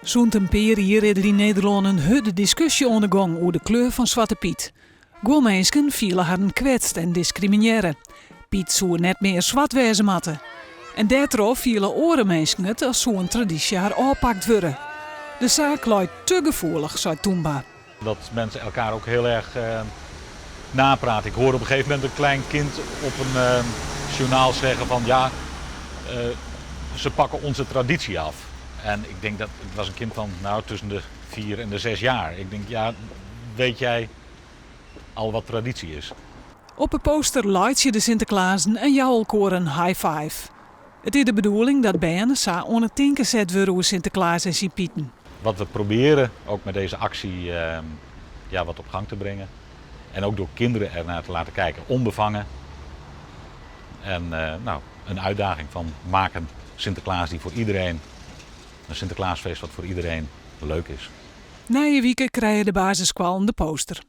Sûnt in pear jier is der yn Nederlân in hurde diskusje oan de gong oer de kleur fan Swarte Pyt. Guon minsken fiele harren kwetst en diskriminearre. Pyt soe net mear swart wêze moatte. En dêrtroch fiele oare minsken it as soe in tradysje har ôfpakt wurde. De saak leit te gefoelich, seit Tûmba. Dat mensen elkaar ook heel erg napraten. Ik hoorde op een gegeven moment een klein kind op een journaal zeggen van ja, ze pakken onze traditie af. En ik denk dat het was een kind van nou, tussen de 4 en de 6 jaar. Ik denk, ja, weet jij al wat traditie is? Op 'e poster laitsje de Sinteklazen en jouwe elkoar in high five. It is de bedoeling dat bern sa oan it tinken set wurde oer Sinteklaas en syn Pieten. Wat we proberen, ook met deze actie, ja, wat op gang te brengen. En ook door kinderen ernaar te laten kijken, onbevangen. En nou, een uitdaging van maken Sinterklaas die voor iedereen, een Sinterklaasfeest wat voor iedereen leuk is. Nije wike krije de basisskoallen de poster.